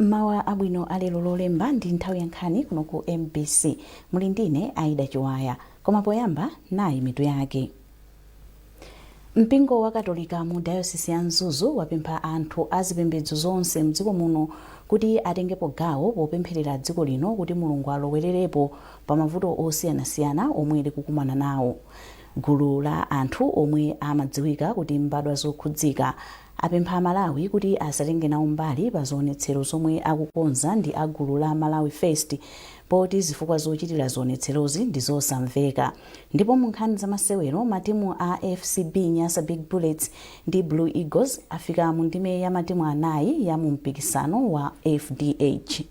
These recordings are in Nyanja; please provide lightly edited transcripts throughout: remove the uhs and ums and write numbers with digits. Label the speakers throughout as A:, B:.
A: Mmawa abwino alero Lolemba ndi nthawi ya nkhani kuno ku MBC. Muli ndine Aida Chiwaya. Koma poyamba nayi mitu yake. Mpingo wa Katolika mu dayosisi ya Mzuzu wapempha anthu a zipembedzo zonse mdziko muno kuti atengepo gawo popempherera dziko lino kuti Mulungu alowererepo pa mavuto osiyanasiyana omwe likukumana nawo. Gulu la anthu omwe amadziwika kuti mbadwa zokhudzika apempha Amalawi kuti asatenge nawo mbali pa zionetsero zomwe akukonza ndi a gulu la Malawi First poti zifukwa zochitira zionetserozi ndi zosamveka. Ndipo mu nkhani za masewero, matimu a FCB Nyasa Big Bullets ndi Blue Eagles afika mu ndime ya matimu anayi ya mu mpikisano wa FDH.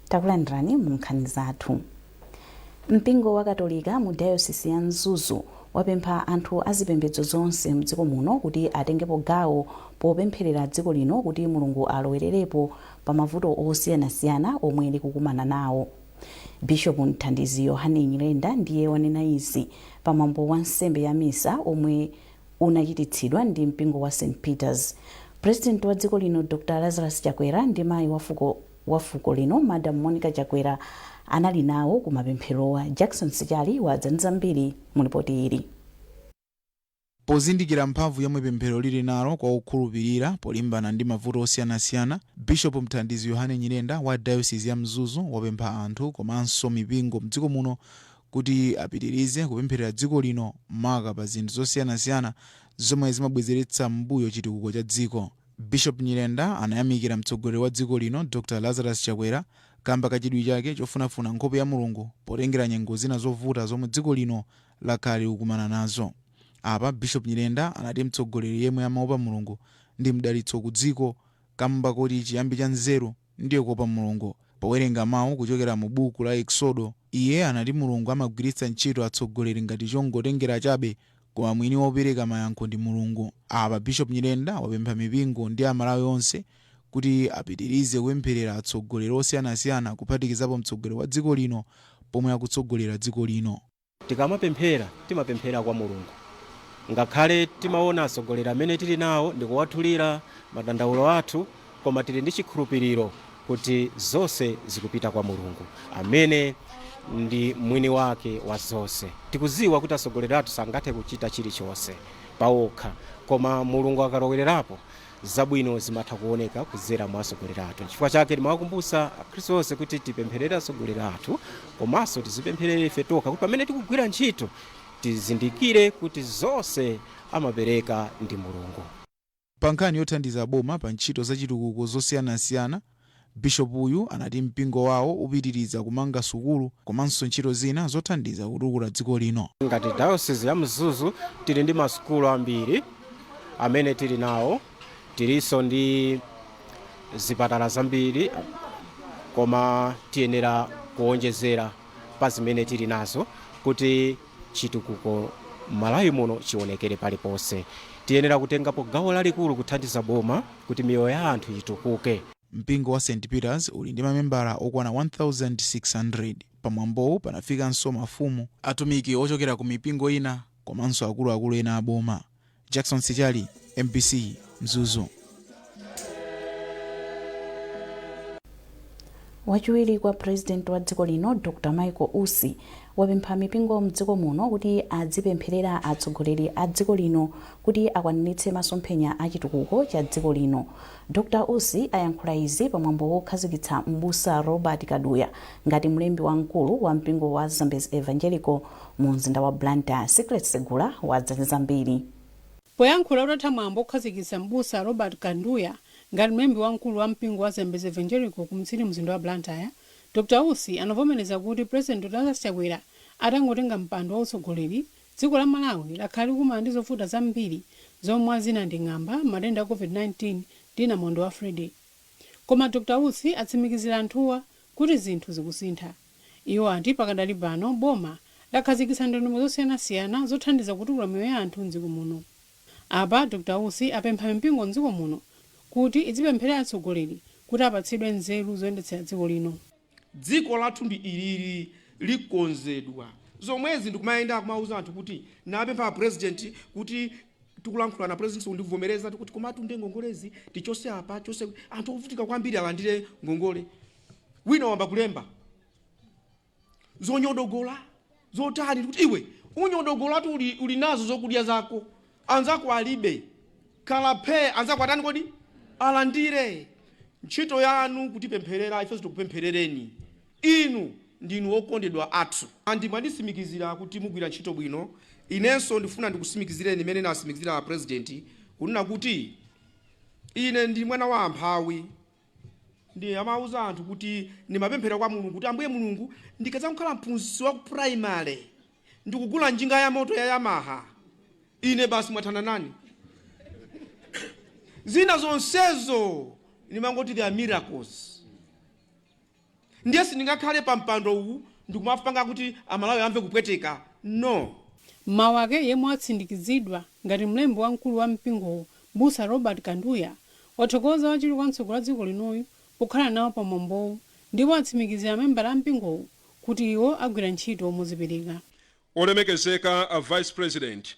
A: Takulandirani mu nkhani zathu. Mpingo wa Katolika mu dayosisi ya Mzuzu wapempha anthu a zipembedzo zonse mdziko muno kuti atengepo gawo popempherera dziko lino kuti Mulungu alowererepo pa mavuto osiyanasiyana omwe likukumana nawo. Bishopu Mthandizi Yohane Nyirenda ndiye wanena izi pa mwambo wa nsembe ya misa omwe unachititsidwa ndi mpingo wa St Peters. President wa dziko lino Dr Lazarus Chakwera ndi mayi wa fuko lino Madam Monica Chakwera anali nawo ku mapempherowa. Jackson Sichali wadza ndi zambiri mu lipoti ili.
B: Pozindikira mphamvu yomwe pemphero lili nalo kwa okhulupirira polimbana ndi mavuto osiyanasiyana, Bishop Mthandizi Yohane Nyirenda wa Diocese ya Mzuzu wapempha anthu komanso mipingo mdziko muno kuti apitirize kupempherera dziko lino maka pa zinthu zosiyanasiyana zomwe zimabwezeretsa m'mbuyo chitukuko cha dziko. Bishop Nyirenda anayamikira mtsogoleri wa dziko lino Dr Lazarus Chakwera kamba ka chidwi chake chofunafuna nkhope ya Mulungu potengera nyengo zina zovuta zomwe dziko lino lakhala likukumana nazo. Apa Bishop Nyirenda anati mtsogoleri yemwe amaopa Mulungu ndi mdalitso ku dziko kamba koti chiyambi cha nzeru ndiye kuopa Mulungu. Powerenga mawu kuchokera mu buku la Eksodo, iye anati Mulungu amagwiritsa ntchito atsogoleri ngati chongotengera chabe koma mwini wopereka mayankho ndi Mulungu. Apa Bishop Nyirenda wapempha mipingo ndi Amalawi onse kuti apitirize kupempherera atsogoleri osiyanasiyana kuphatikizapo mtsogoleri wa dziko lino pomwe akutsogolera dziko lino.
C: Tikamapemphera, timapemphera kwa Mulungu. Ngakhale timaona atsogoleri amene tili nawo ndi kuwathulira madandaulo athu, koma tili ndi chikhulupiriro kuti zonse zikupita kwa Mulungu amene ndi mwini wake wa zonse. Tikudziwa kuti atsogoleri athu sangathe kuchita chilichonse paokha, koma Mulungu akalowererapo, zabwino zimatha kuoneka kudzera mwa atsogoleri athu. Nchifukwa chake timawakumbutsa Akhristu onse kuti tipempherere atsogoleri athu komanso tizipempherere ife tokha kuti pamene tikugwira ntchito tizindikire kuti zonse amapereka ndi Mulungu.
B: Pa nkhani yothandiza boma pa ntchito za chitukuko zosiyanasiyana, Bishopuyu anati mpingo wawo upitiriza kumanga sukulu komanso ntchito zina zothandiza kutukula dziko lino.
C: Ngati Diocese ya Mzuzu tili ndi masukulu ambiri amene tili nawo, tilinso ndi zipatala zambiri koma tiyenera kuonjezera pa zimene tili nazo kuti chitukuko m'Malawi muno chionekere paliponse. Tiyenera kutengapo gawo lalikulu kuthandiza boma kuti miyoyo ya anthu itukuke.
B: Mpingo wa St Peters uli ndi mamembala okwana 1,600. Pamwambowu panafikanso mafumu, atumiki ochokera ku mipingo ina komanso akuluakulu ena a boma. Jackson Sichali, MBC, Mzuzu.
A: Wachiwiri kwa President wa dziko lino Dr Michael Usi wapempha mipingo mdziko muno kuti adzipempherera atsogoleri a dziko lino kuti akwaniritse masomphenya a chitukuko cha dziko lino. Dr Usi ayankhula izi pamwambo wokhazikitsa m'busa Robert Kaduya ngati mlembi wamkulu wa mpingo wa Zambezi Evangelical mu mzinda wa Blantyre. Secret Segula wadza ndi zambiri.
D: Poyankhula utatha mwambo wokhazikitsa m'busa Robert Kanduya ngati mlembi wamkulu wa mpingo wa Zambezi Evangelical ku Mtsindi mzinda wa Blantyre, Dr Usi anavomereza kuti President Dr Lazarus Chakwera atangotenga mpando wa utsogoleri, dziko la Malawi lakhala likukumana ndi zovuta zambiri zomwe mwa zina ndi ng'amba, matenda a Covid-19 ndi namondwe wa Freddy. Koma Dr Usi atsimikizira anthuwa kuti zinthu zikusintha. Iwo ati pakadali pano boma lakhazikitsa ndondomeko zosiyanasiyana zothandiza kutukula miyoyo ya anthu m'dziko muno. Apa Dr Usi apempha mipingo m'dziko muno Kuti izipempherera atsogoleri kuti apatsidwe nzeru zoyendetsera dziko lino.
E: Dziko lathu ndi ilili, likonzedwa. Zomwezi ndikumayenda kumauza anthu kuti napempha a President kuti tikulankhula na President, ndikuvomereza kuti komatu ndi ngongolezi tichose apa, chose anthu ovutika kwambiri alandire ngongole. Wina wamba kulemba zonyodogola zotani, kuti iwe unyodogola uli nazo zokudya zako, anzako alibe. Khala phe, anzako atani kodi? Alandire. Ntchito yanu kutipempherera, ife tikupempherereni. Inu ndinu okondedwa athu, andi mwandisimikizira kuti mugwira ntchito bwino. Inenso ndifuna ndikusimikizireni imene nasimikizira a President kunena kuti ine ndi mwana wa amphawi. Ndi amauza anthu kuti ndimapemphera kwa Mulungu kuti, "Ambuye Mulungu, ndikadzakhala mphunzitsi wa ku primary, ndikugula njinga ya moto ya Yamaha, ine basi mwathana nani." Zina zonsezo ndimangoti they are miracles. Ndiye sindingakhale pa mpando uwu ndikumapanga kuti Amalawi amve kupweteka, no.
D: Mawu ake yemwe atsindikizidwa ngati mlembi wamkulu wa mpingowu, Busa Robert Kanduya, wathokoza wachiwiri kwa mtsogoleri wa dziko linoyu pokhala nawo pa mwambowu, ndipo atsimikizira mamembala a mpingowu kuti iwo agwira ntchito mozipereka.
F: Olemekezeka a Vice President,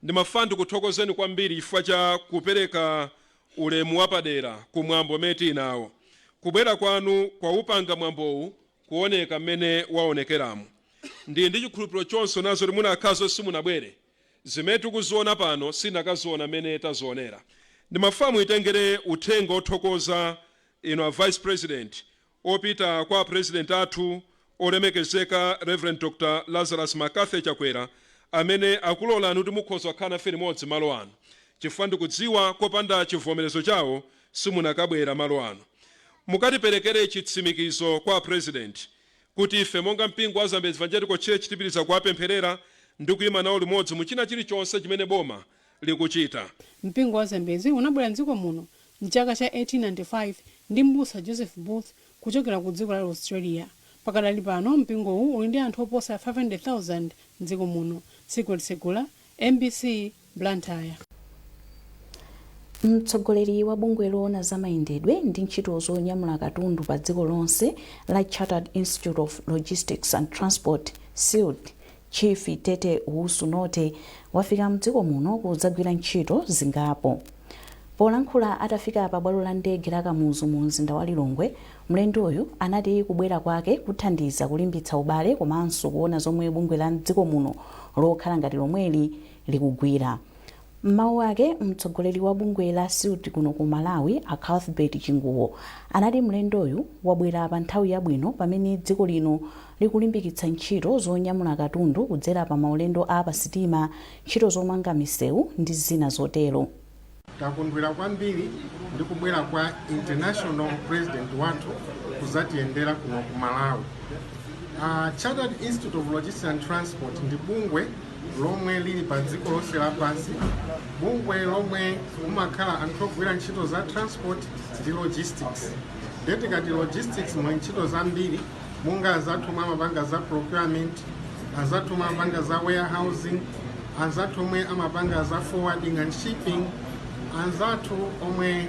F: ndimafuna ndikuthokozeni kwambiri chifukwa cha kupereka ulemu wapadera ku mwambo umene tili nawo. Kubwera kwanu kwaupanga mwambowu kuoneka mmene waonekeramo. Ndi chikhulupiriro chonse nazo kuti munakhazo simunabwere, zimene tikuziona pano sinakaziona mmene tazionera. Ndimafuna muitengere uthenga othokoza inu a Vice President opita kwa President athu olemekezeka, Reverend Dr Lazarus McCarthy Chakwera, amene akulolani kuti mukhoza kukhala nafe limodzi malo ano, chifukwa ndikudziwa kopanda chivomerezo chawo simunakabwera malo ano. Mukatiperekere chitsimikizo kwa President kuti ife monga mpingo wa Zambezi Evangelical Church tipitiriza kuwapempherera ndi kuyima nawo limodzi mu china chilichonse chimene boma likuchita.
D: Mpingo wa Zambezi unabwera mdziko muno mchaka cha 1895 ndi Mbusa Joseph Booth kuchokera ku dziko la Australia. Pakadali pano mpingowu uli ndi anthu oposa 500,000 mdziko muno. Secret Segula, MBC, Blantyre.
A: Mtsogoleri wa bungwe loona zamayendedwe ndi ntchito zonyamula katundu pa dziko lonse la Chartered Institute of Logistics and Transport, CILT, Chief Tetteh Owusu-Nortey, wafika mdziko muno kudzagwira ntchito zingapo. Polankhula atafika pa bwalo la ndege la Kamuzu mu mzinda wa Lilongwe, mlendoyu anati kubwera kwake kuthandiza kulimbitsa ubale komanso kuona zomwe bungwe la mdziko muno lokhala ngati lomweli likugwira. Mmawu ake, mtsogoleri wa bungwe la CILT kuno ku Malawi, a Cuthbert Chinguwo, anati mlendoyu wabwera pa nthawi yabwino pamene dziko lino likulimbikitsa ntchito zonyamula katundu kudzera pa maulendo a pasitima, ntchito zomanga misewu ndi zina zotero.
G: Takondwera kwambiri ndi kubwera kwa international president wathu kuzatiyendera kuno ku Malawi. Chartered Institute of Logistics and Transport ndi bungwe lomwe lili pa dziko lonse lapansi, bungwe lomwe mumakhala anthu ogwira ntchito za transport ndi logistics. Ndiye tikati logistics, muli ntchito zambiri, monga anzathu omwe amapanga za procurement, anzathu omwe amapanga za warehousing, anzathu omwe amapanga za forwarding and shipping, anzathu omwe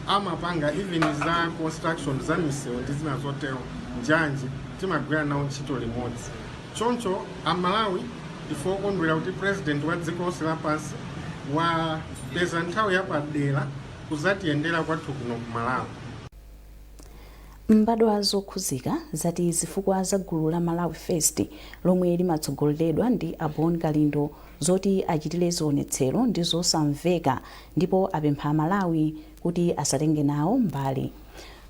G: amapanga even za construction za misewu ndi zina zotero, njanji. Timagwira nawo ntchito limodzi. Choncho Amalawi ndife okondwera kuti president wa dziko lonse lapansi wapeza nthawi yapadera kuzatiyendera kwathu kuno ku Malawi.
A: Mbadwa zokhuzika zati zifukwa za gulu la Malawi First lomwe limatsogoleredwa ndi a Bon Kalindo zoti achitire zionetsero ndi zosamveka, ndipo apempha Amalawi kuti asatenge nawo mbali.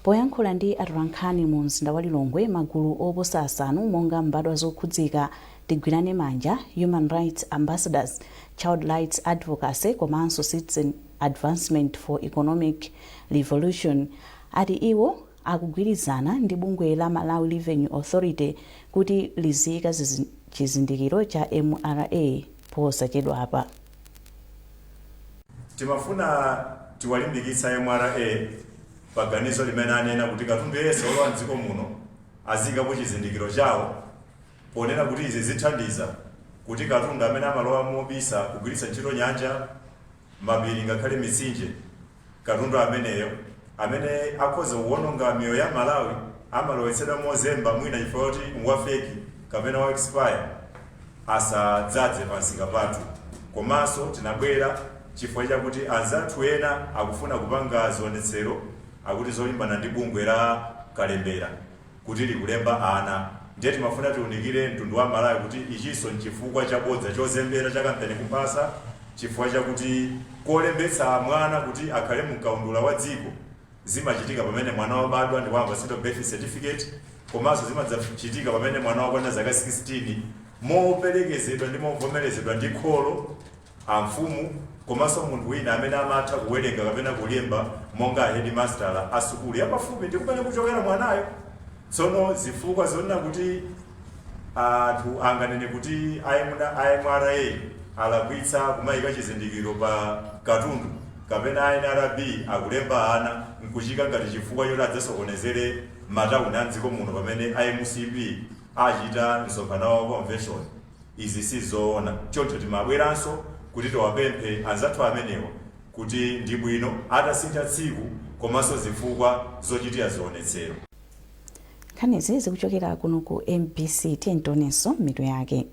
A: Poyankhula ndi atolankhani mu mzinda wa Lilongwe, magulu oposa asanu monga Mbadwa Zokhudzika, Tigwirane Manja, Human Rights Ambassadors, Child Rights Advocacy komanso Citizen Advancement for Economic Revolution ati iwo akugwirizana ndi bungwe la Malawi Revenue Authority kuti liziyika chizindikiro cha MRA posachedwapa.
H: Timafuna tiwalimbikitsa MRA paganizo limene anena kuti katundu yense olowa mdziko muno aziyikapo chizindikiro chawo, ponena kuti izi zithandiza kuti katundu amene amalowa mobisa kugwiritsa ntchito nyanja, mapiri ngakhale mitsinje. Katundu ameneyo amene akhoza kuwononga miyoyo ya Malawi amalowetsedwa mozemba, mwina chifukwa kuti ngwa fake kapena wa expire, asadzadze pamsika pathu. Komanso tinabwera chifukwa chakuti anzathu ena akufuna kupanga zionetsero, akuti zolimbana ndi bungwe la kalembera kuti likulemba ana. Ndiye timafuna tiunikire mtundu wa Malawi kuti ichinso nchifukwa chabodza chozembera cha kampeni kuphasa, chifukwa chakuti kolembetsa mwana kuti akhale mkaundula wa dziko zimachitika pamene mwana wabadwa ndipo amapatsidwa birth certificate, komanso zimadzachitika pamene mwana wakwana zaka 16 moperekezedwa ndi movomerezedwa ndi kholo, amfumu, komanso munthu wina amene amatha kuwerenga kapena kulemba monga headmaster a sukulu yapafupi ndi kumene kuchokera mwanayo. Tsono zifukwa zonena kuti anthu anganene kuti a MRA alakwitsa kumayika chizindikiro pa katundu kapena NRB akulemba ana nkuchika ngati chifukwa choti adzasokonezere matawuni a mdziko muno pamene iMCP achita msonkhano wa convention, izi sizoona. Choncho timabweranso kuti tiwapemphe anzathu amenewa kuti ndi bwino atasintha tsiku komanso zifukwa zochitira zionetsero.
A: Nkhanizi zikuchokera kuno ku MBC. Tiyentonenso mitu yake.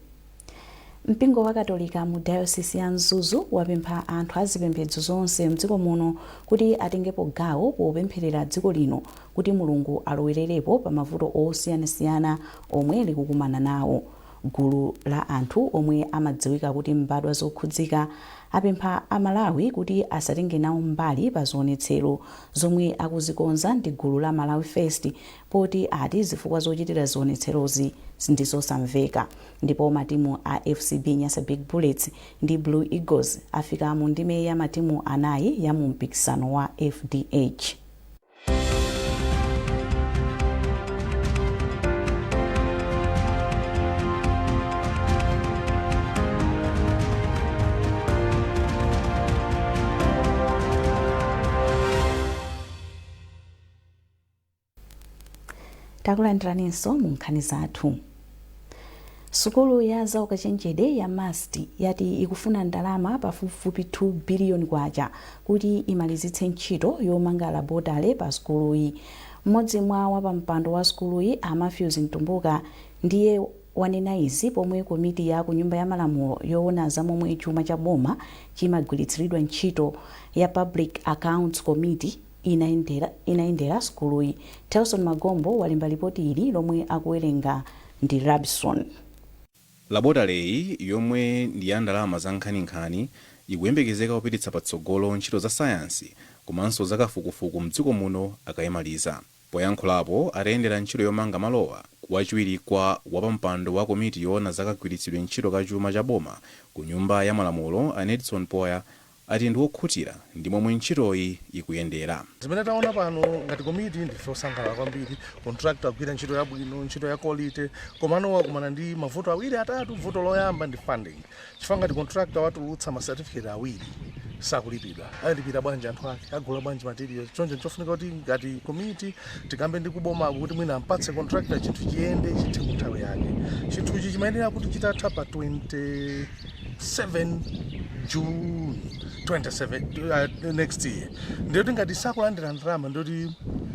A: Mpingo wa Katolika mu Dayosisi ya Mzuzu wapempha anthu azipembedzo zonse mdziko muno kuti atengepo gawo popempherera dziko lino kuti Mulungu alowererepo pa mavuto osiyanasiyana omwe likukumana nawo. Gulu la anthu omwe amadziwika kuti Mbadwa Zokhudzika apempha Amalawi kuti asatenge nawo mbali pa zionetsero zomwe akuzikonza ndi gulu la Malawi First, poti ati zifukwa zochitira zionetserozi ndi zosamveka. Ndipo matimu a FCB Nyasa Big Bullets ndi Blue Eagles afika mu ndime ya matimu anayi ya mu mpikisano wa FDH. Takulandiraninso mu nkhani zathu. Sukulu ya zaukachenjede ya MUST yati ikufuna ndalama pafupifupi 2 biliyoni kwacha kuti imalizitse ntchito yomanga laboratory pa sukuluyi. Mmodzi mwa wapampando wa sukuluyi, a Matthews Mtumbuka, ndiye wanena izi pomwe komiti ya ku Nyumba ya Malamulo yoona za momwe chuma cha boma chimagwiritsiridwa ntchito ya Public Accounts Committee inayendera sukuluyi. Telson Magombo walemba ripoti ili lomwe akuwerenga ndi Rabson.
I: Laboratory yomwe ndi ya ndalama za nkhaninkhani ikuyembekezeka kupititsa patsogolo ntchito za sayansi komanso zakafukufuku mdziko muno akayimaliza. Poyankhulapo atayendera ntchito yomanga malowa, wachiwiri kwa wapampando wa komiti yoona zakagwiritsidwe ntchito ka chuma cha boma ku Nyumba ya Malamulo, a Nedson Poya, ati ndi okhutira ndi momwe ntchitoyi ikuyendera.
J: Zimene taona pano ngati komiti, ndife osangalala kwambiri. Contractor agwira ntchito yabwino, ntchito ya quality, komano wakumana ndi mavuto awiri atatu. Vuto loyamba ndi funding, chifukwa ngati contractor watulutsa ma certificate awiri sakulipidwa, alipira bwanji anthu ake? Agula bwanji material? Choncho nchofunika kuti ngati komiti tikambe ndi kubomako kuti mwina ampatse contractor chinthu chiyende, chithe mu nthawi yake. Chinthuchi chimayenera kuti chitatha pa 27 June 27 next year. Ndiyoti ngati sakulandira ndalama, ndiyoti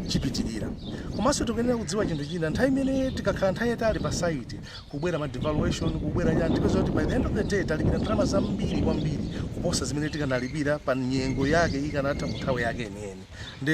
J: chipitirira. Komanso tikuyenera kudziwa chinthu china: nthawi imene tikakhala nthawi yayitali pa site, kubwera ma devaluation, kubwera chani, tipeza kuti by the end of the day talipira ndalama zambiri kwambiri kuposa zimene tikanalipira pa nyengo yake ikanatha mu nthawi yake yeniyeni. Ndi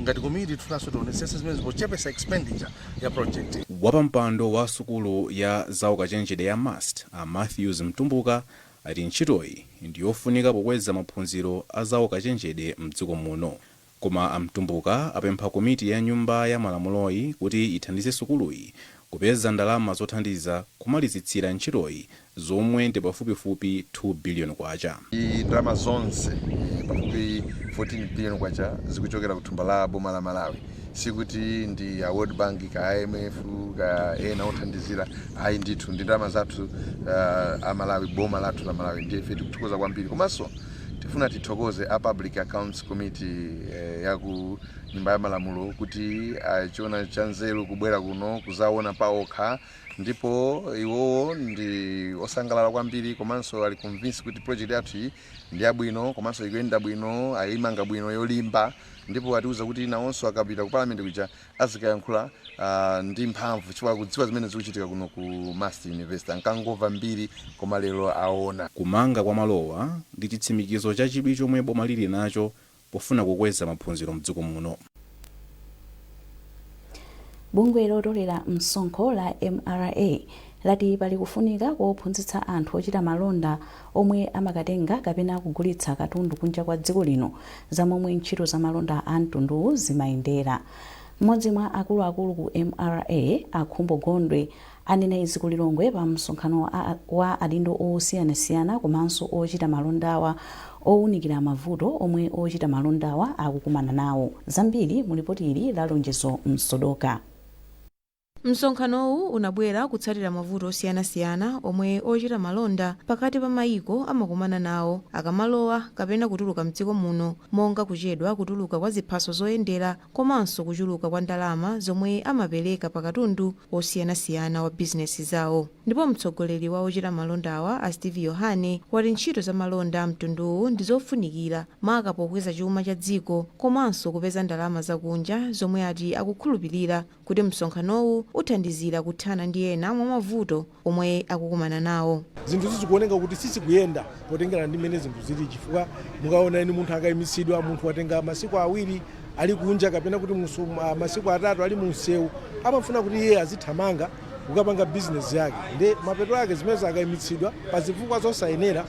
J: ngati komiti tifunanso tionetsetse zimene pochepesa expenditure ya project.
I: Wapampando wa sukulu ya zaukachenjede ya MUST, a Matthews Mtumbuka, ati ntchitoyi ndiyofunika pokweza maphunziro a zaukachenjede mdziko muno. Koma a Mtumbuka apempha komiti ya Nyumba ya Malamuloyi kuti ithandize sukuluyi kupeza ndalama zothandiza kumalizitsira ntchitoyi, zomwe ndi pafupifupi 2 billion kwacha.
K: Ndalama zonse pafupi 14 billion kwacha zikuchokera kuthumba la boma la Malawi. Sikuti ndi a World Bank ka IMF ka ena othandizira, ayi ndithu, ndi ndalama zathu a Malawi, boma lathu la Malawi. Ndiye ife tikuthokoza kwambiri, komanso Tifuna tithokoze a Public Accounts Committee ya ku Nyumba ya Malamulo kuti achiona cha nzeru kubwera kuno kuzaona paokha, ndipo iwowo ndi osangalala kwambiri komanso ali convinced kuti project yathu iyi ndi yabwino komanso ikuyenda bwino, ayimanga bwino, yolimba, ndipo atiuza kuti nawonso akapita ku Parliament kuja azikayankhula ndi mphamvu chifukwa kudziwa zimene zikuchitika kuno ku MUST University. Ankangomva mbiri koma lero aona.
I: Kumanga kwa malowa ndi chitsimikizo cha chidwi chomwe boma lili nacho pofuna kukweza maphunziro mdziko muno.
A: Bungwe lotolera msonkho la MRA lati pali kufunika kophunzitsa anthu ochita malonda omwe amakatenga kapena kugulitsa katundu kunja kwa dziko lino zamomwe ntchito za malonda a mtunduwu zimayendera. Mmodzi mwa akuluakulu ku MRA, Akhumbo Gondwe, anena izi ku Lilongwe pa msonkhano wa adindo osiyanasiyana komanso ochita malondawa owunikira mavuto omwe ochita malondawa akukumana nawo. Zambiri mu lipoti ili la Lonjezo Msodoka.
L: Msonkhanowu unabwera kutsatira mavuto osiyanasiyana omwe ochita malonda pakati pa mayiko amakumana nawo akamalowa kapena kutuluka mdziko muno, monga kuchedwa kutuluka kwa ziphaso zoyendera komanso kuchuluka kwa ndalama zomwe amapereka pa katundu osiyanasiyana wa bizinesi zawo. Ndipo mtsogoleri wa ochita malondawa, a Steve Yohane, wati ntchito za malonda mtunduwu ndi zofunikira maka pokweza chuma cha dziko komanso kupeza ndalama zakunja, zomwe ati akukhulupirira kuti msonkhanowu uthandizira kuthana ndi ena mwa mavuto omwe akukumana nawo.
J: Zinthu zizikuoneka kuti sizikuyenda potengera ndi mmene zinthu zili, chifukwa mukaona eni munthu akayimitsidwa, munthu watenga masiku 2 ali kunja kapena kuti masiku 3 ali munsewu, amafuna kuti iye azithamanga kukapanga bizinesi yake. Ndi mapeto ake zimene akayimitsidwa pa zifukwa zosayenera,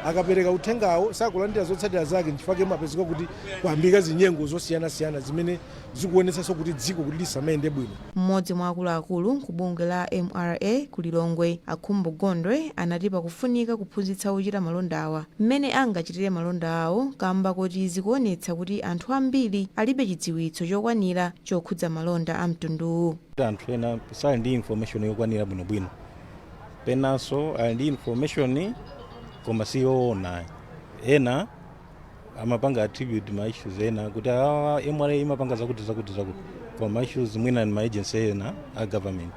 J: akapereka uthengawo sakulandira zotsatira zake, nchifukwa mapezeka kuti kuyambika zinyengo zosiyanasiyana zimene zikuonetsanso kuti dziko kuti lisamayende bwino.
L: Mmodzi mwa akuluakulu ku bungwe la MRA ku Lilongwe, Akhumbo Gondwe, anati pakufunika kuphunzitsa ochita malondawa mmene angachitire malonda awo, kamba kuti zikuonetsa kuti anthu ambiri alibe chidziwitso chokwanira chokhudza malonda a mtunduwu.
M: Anthu ena sali ndi information yokwanira bwinobwino, penanso ali ndi information koma siyoona. Ena amapanga attribute ma issues ena kuti awa MRA imapanga zakuti zakuti zakuti, koma ma issues mwina ni ma agency ena a government,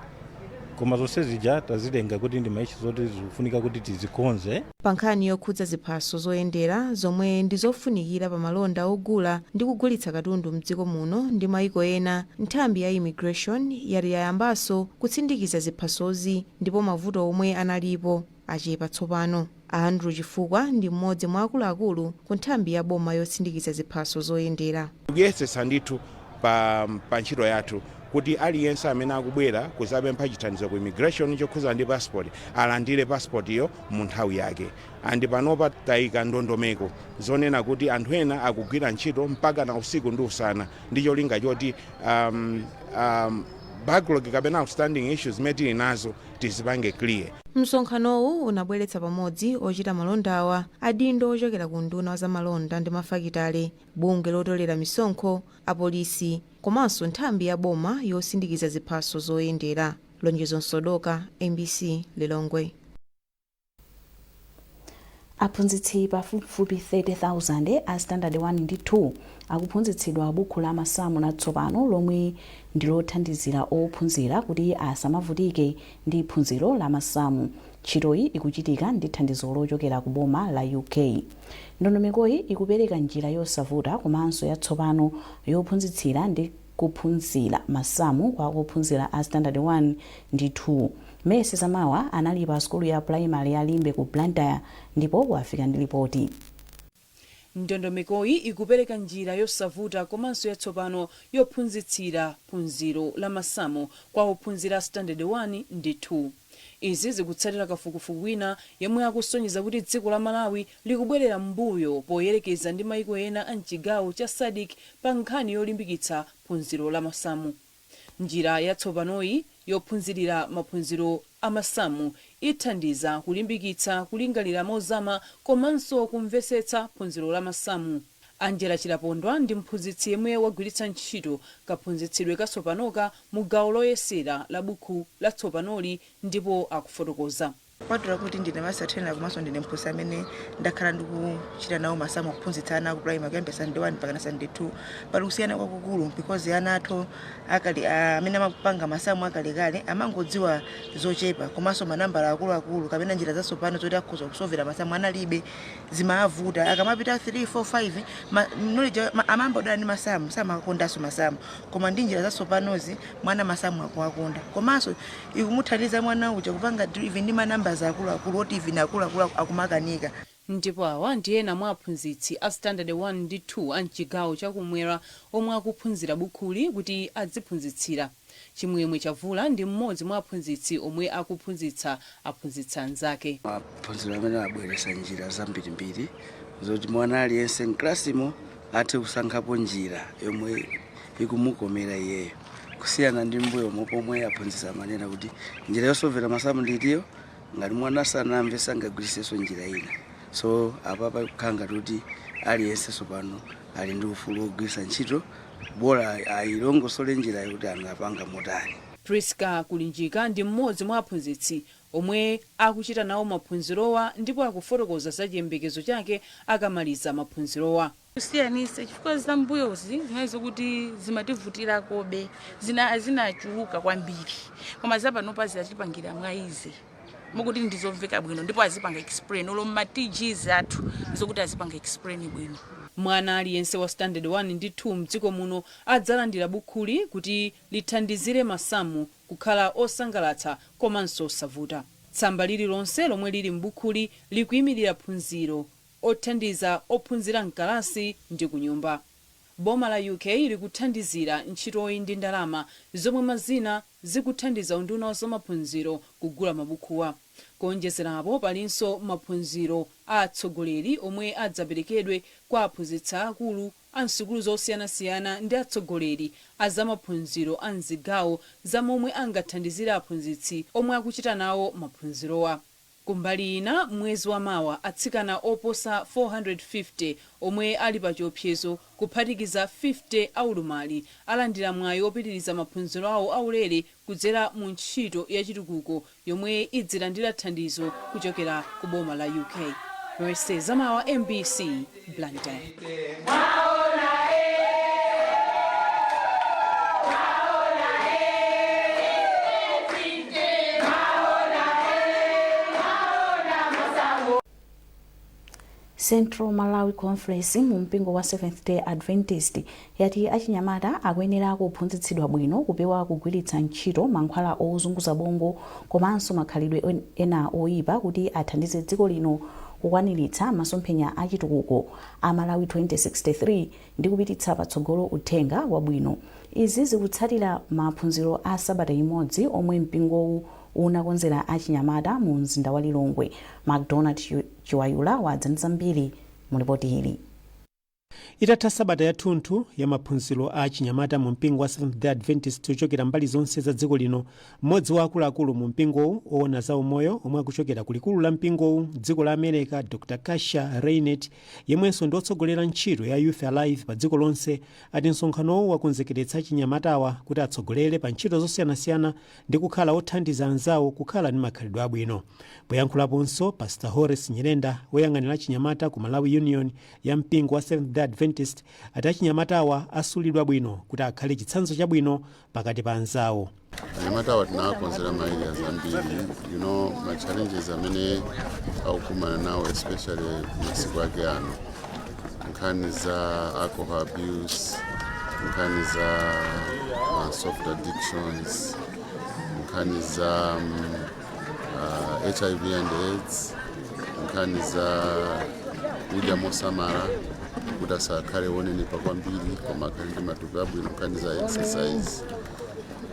M: koma zonse zija tazitenga kuti ndi ma issues oti zikufunika kuti tizikonze.
L: Pa nkhani yokhudza ziphaso zoyendera zomwe ndi zofunikira pa malonda ogula ndi kugulitsa katundu mdziko muno ndi mayiko ena, nthambi ya immigration yati yayambanso kutsindikiza ziphasozi ndipo mavuto omwe analipo achepa tsopano. Andrew Chifukwa ndi mmodzi mwa akuluakulu ku nthambi ya boma yotsindikiza ziphaso zoyendera.
N: Tikuyesetsa ndithu pa ntchito yathu kuti aliyense amene akubwera kuzapempha chithandizo ku immigration chokhuza ndi passport alandire passport iyo mu nthawi yake. And panopa tayika ndondomeko zonena kuti anthu ena akugwira ntchito mpaka na usiku ndi usana ndi cholinga choti backlog kapena outstanding issues zimene tili nazo tizipange clear.
L: Msonkhanowu unabweretsa pamodzi ochita malondawa, adindo ochokera ku nduna za malonda ndi mafakitale, bungwe lotolera misonkho, apolisi komanso nthambi ya boma yosindikiza ziphaso zoyendera. Lonjezo Msodoka, MBC, Lilongwe.
A: Aphunzitsi pafupifupi 30,000 a standard 1 ndi 2 akuphunzitsidwa buku la masamu latsopano lomwe ndi lothandizira ophunzira kuti asamavutike ndi phunziro la masamu. Ntchitoyi ikuchitika ndi thandizo lochokera ku boma la UK. Ndondomekoyi ikupereka njira yosavuta komanso yatsopano yophunzitsira ndi kuphunzira masamu kwa ophunzira a standard 1 ndi 2. Mese Zamawa anali pa sukulu ya primary ya Limbe ku Blantyre ndipo wafika ndi ripoti.
O: Ndondomekoyi ikupereka njira yosavuta komanso yatsopano yophunzitsira phunziro la masamu kwa ophunzira standard 1 ndi 2. Izi zikutsatira kafukufuku wina yemwe akusonyeza kuti dziko la Malawi likubwerera m'mbuyo poyerekeza ndi maiko ena a mchigawo cha SADC pa nkhani yolimbikitsa phunziro la masamu. Njira yatsopanoyi yophunzirira maphunziro amasamu ithandiza kulimbikitsa kulingalira mozama komanso kumvetsetsa phunziro la masamu. Angela Chilapondwa ndi mphunzitsi yemwe wagwiritsa ntchito kaphunzitsidwe katsopanoka mu gawo loyesera la buku latsopanoli ndipo akufotokoza.
P: Kupatula kuti ndine master trainer, komanso ndine mphunzitsi amene ndakhala ndikuchita nawo masamu, kuphunzitsa ana ku primary kuyambira standard 1 mpaka na standard 2, pali kusiyana kwakukulu because ana athu akali amene amapanga masamu akalekale amangodziwa zochepa, komanso manambala akuluakulu kapena njira zatsopano zoti akhoza kusovera masamu analibe, zimavuta. Akamapita 3 4 5 knowledge amamba ndi masamu, samakondanso masamu. Koma ndi njira zatsopanozi mwana masamu akuwakonda, komanso ikumuthandiza mwana uja kupanga even ndi manambala akuluakulu oti even akuluakulu akumakanika.
O: Ndipo awa ndi ena mwa aphunzitsi a standard 1 ndi 2 a mchigawo chakumwera omwe akuphunzira bukhuli kuti adziphunzitsira. Chimwemwe Chavula ndi mmodzi mwa aphunzitsi omwe akuphunzitsa aphunzitsi anzake.
Q: Maphunziro amene abweretsa njira zambirimbiri zoti mwana aliyense mklasimo athe kusankhapo njira yomwe ikumukomera iyeyo, kusiyana ndi mbuyomo pomwe aphunzitsi amanena kuti njira yosovera masamu nditiyo, ngati mwana sanamve sangagwiritsenso njira ina. So apapa kukhala ngati kuti aliyense tsopano ali ndi ufulu wogwiritsa ntchito, bola ayilongosole njira yokuti angapanga motani.
O: Priska Kulinjika ndi mmodzi mwa aphunzitsi omwe akuchita nawo maphunzirowa ndipo akufotokoza za chiyembekezo chake akamaliza maphunzirowa.
R: Kusiyanisa, chifukwa zambuyozi zinali zokuti zimativutirakobe, zina zinachuluka kwambiri, koma zapanopa zatipangira mwa easy, mukuti ndizomveka bwino ndipo azipanga explain olo ma TGs athu, zokuti azipanga explain bwino.
O: Mwana aliyense wa standard 1 ndi 2 mdziko muno adzalandira bukhuli kuti lithandizire masamu kukhala osangalatsa komanso osavuta. Tsamba lililonse lomwe lili m'bukhuli likuyimirira phunziro othandiza ophunzira mkalasi ndi kunyumba. Boma la UK likuthandizira ntchitoyi ndi ndalama zomwe mazina zikuthandiza unduna wa zamaphunziro kugula mabukhuwa. Kuonjezerapo, palinso maphunziro a atsogoleri omwe adzaperekedwe kwa aphunzitsi akulu a msukulu zosiyanasiyana ndi atsogoleri a zamaphunziro a mzigawo za momwe angathandizire aphunzitsi omwe akuchita nawo maphunzirowa. Kumbali ina, mwezi wa mawa atsikana oposa 450 omwe ali pa chiopsezo, kuphatikiza 50 aulumali, alandira mwayi opitiriza maphunziro awo aulere kudzera mu ntchito yachitukuko yomwe idzilandira thandizo kuchokera ku boma la UK. Mercy Zamawa, MBC, Blantyre.
A: Central Malawi Conference mu mpingo wa Seventh Day Adventist yati achinyamata akuyenera kuphunzitsidwa bwino kupewa kugwiritsa ntchito mankhwala ozunguza bongo komanso makhalidwe ena oyipa kuti athandize dziko lino kukwaniritsa masomphenya achitukuko a Malawi 2063 ndi kupititsa patsogolo uthenga wabwino. Izi zikutsatira maphunziro a sabata imodzi omwe mpingowu unakonzera achinyamata mu mzinda wa Lilongwe. Macdonald Chiwayula wadza ndi zambiri mu ripoti ili.
S: Itatha sabata yathunthu ya maphunziro a chinyamata mu mpingo wa Seventh Day Adventist ochokera mbali zonse za dziko lino, mmodzi wa akuluakulu mu mpingowu owona za umoyo omwe akuchokera ku likulu la mpingowu dziko la America, Dr Kasha Reinet, yemwenso ndi otsogolera ntchito ya Youth Alive pa dziko lonse, ati msonkhanowu wakonzekeretsa chinyamatawa kuti atsogolere pa ntchito zosiyanasiyana ndi kukhala othandiza anzawo kukhala ndi makhalidwe abwino. Poyankhulaponso, Pastor Horace Nyirenda, woyang'anira chinyamata ku Malawi Union ya mpingo wa Seventh Day Adventist, ati achinyamatawa asulidwa bwino kuti akhale chitsanzo chabwino pakati pa anzawo.
T: Anyamatawa tinawakonzera ma areas ambiri, ma challenges amene akukumana nawo, especially masiku ake ano, nkhani za alcohol abuse, nkhani za ma soft addictions, nkhani za HIV and AIDS, nkhani za kudya mosamala kuti asakhale wonenepa kwambiri koma akhale ndi matupi abwino, nkhani za exercise,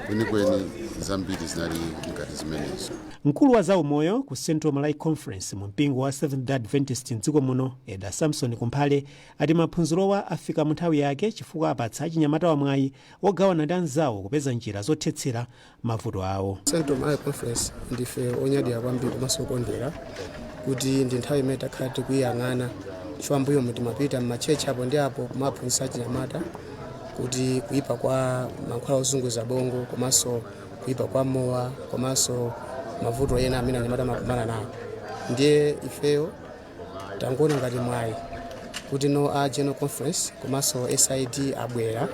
T: kwenikweni zambiri zinali ngati zimenezo.
S: Mkulu wa zaumoyo ku Central Malawi Conference mu mpingo wa Seventh Day Adventist mdziko muno, Eda Samson Kumphale, ati maphunzirowa afika mu nthawi yake chifukwa apatsa achinyamata mwayi wogawana ndi anzawo kupeza njira zothetsera mavuto awo.
U: Central Malawi Conference ndife onyadira kwambiri komanso okondwera kuti ndi nthawi imene takhala tikuyiyang'ana, chifukwa mbuyomu timapita m'ma church apo ndi apo kumaphunzitsa achinyamata kuti kuyipa kwa mankhwala ozunguza bongo komanso kuyipa kwa mowa komanso Mavuto ena amene anyamata amakumana nawo, ndiye ifeyo tangoona ngati mwayi kuti no a General Conference komanso SID abwera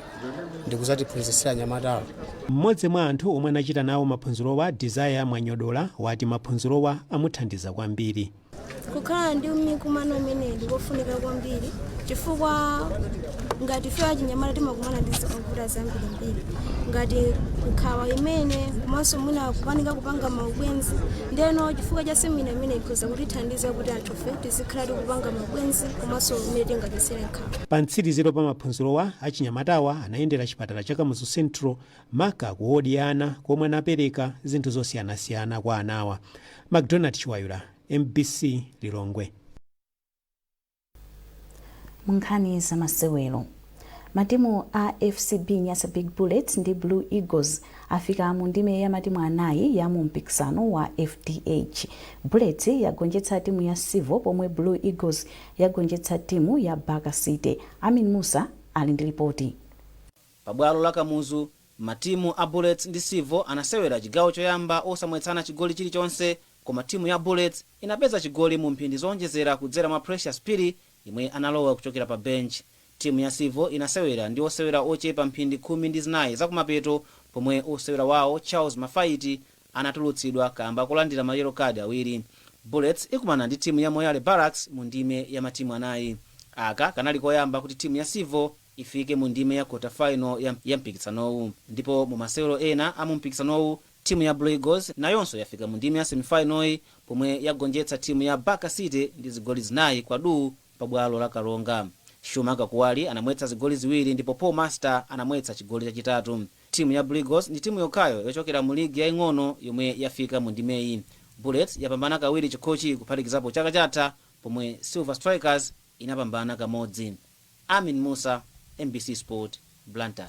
U: ndikuzatiphunzitsira anyamatawo.
S: Mmodzi mwa anthu omwe anachita nawo maphunzirowa, Desire Mwanyodola, wati maphunzirowa amuthandiza kwambiri.
C: Kukhala ndi mikumano imeneyi ndikofunika kwambiri, chifukwa ngati ife achinyamata timakumana ndi zovuta zambirimbiri, ngati nkhawa imene komanso mwina kupanika kupanga maubwenzi. Ndeno chifukwa cha seminar imene ikhoza kutithandiza kuti anthufe tizikhala tikupanga maubwenzi komanso imene tingachosere nkhawa.
S: Pa mtsiriziro pa maphunzirowa, achinyamatawa anayendera chipatala cha Kamuzu Central, maka ku wodi ya ana, komwe anapereka zinthu zosiyanasiyana kwa anawa. Macdonald Chiwayula, MBC, Lilongwe.
A: Munkhani zamasewero, matimu a FCB Nyasa Big Bullets ndi Blue Eagles afika mu ndime ya matimu anayi ya mu mpikisano wa FDH. Bullets yagonjetsa timu ya Civo, pomwe Blue Eagles yagonjetsa timu ya Baka City. Amin Musa ali ndi ripoti.
V: Pabwalo la Kamuzu, matimu a Bullets ndi Civo anasewera chigawo choyamba osamwetsana chigoli chilichonse, koma timu ya Bullets inapeza chigoli mu mphindi zowonjezera kudzera mwa Precious Phiri, yemwe analowa kuchokera pa bench. Timu ya Civo inasewera ndi osewera ochepa mphindi 14 zakumapeto, pomwe osewera wawo Charles Mafaiti anatulutsidwa kamba kolandira ma yellow card awiri. Bullets ikumana ndi timu ya Moyale Barracks mu ndime ya matimu anayi. Aka kanali koyamba kuti timu ya Civo ifike mu ndime ya quarter final ya mpikisanowu. Ndipo mu masewero ena a mu mpikisanowu, timu ya Blue Eagles nayonso yafika mu ndime ya semifinal, pomwe yagonjetsa timu ya Baka City ndi zigoli 4 kwa duu pabwalo la Karonga. Shumaka Kuwali anamwetsa zigoli ziwiri ndipo Paul Master anamwetsa chigoli chachitatu. Timu ya Blue Eagles ndi timu yokhayo yochokera mu ligi yaying'ono yomwe yafika mu ndimeyi. Bullets yapambana kawiri chikhochi, kuphatikizapo chaka chatha, pomwe Silver Strikers inapambana kamodzi. Amin Musa, MBC Sport, Blantyre.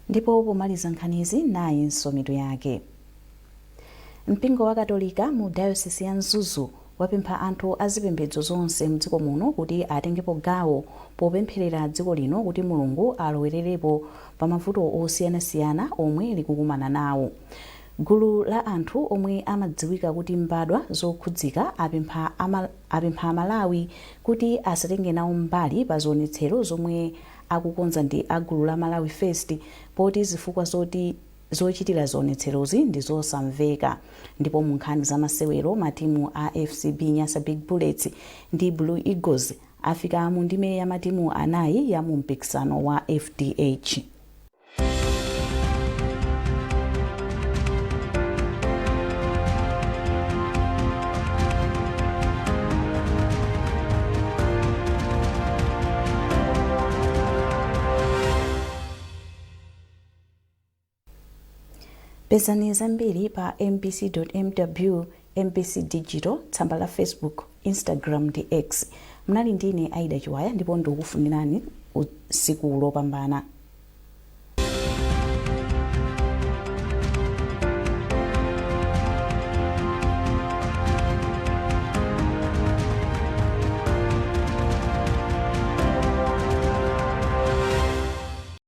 A: Ndipo pomaliza nkhanizi, nayinso mitu yake. Mpingo wa Katolika mu Dayosisi ya Mzuzu wapempha anthu azipembedzo zonse mdziko muno kuti atengepo gawo popempherera dziko lino kuti Mulungu alowererepo pa mavuto osiyanasiyana omwe likukumana nawo. Gulu la anthu omwe amadziwika kuti Mbadwa Zokhudzika apempha Amalawi kuti asatenge nawo mbali pa zionetsero zomwe akukonza ndi agulu la Malawi First, poti zifukwa zoti zochitira zionetserozi ndi zosamveka. Ndipo mu nkhani zamasewero, matimu a FCB Nyasa Big Bullets ndi Blue Eagles afika mu ndime ya matimu anayi ya mu mpikisano wa FDH. Pezani zambiri pa mbc.mw, MBC Digital, tsamba la Facebook, Instagram ndi X. Mnali ndine Aida Chiwaya, ndipo ndikukufunirani usiku lopambana.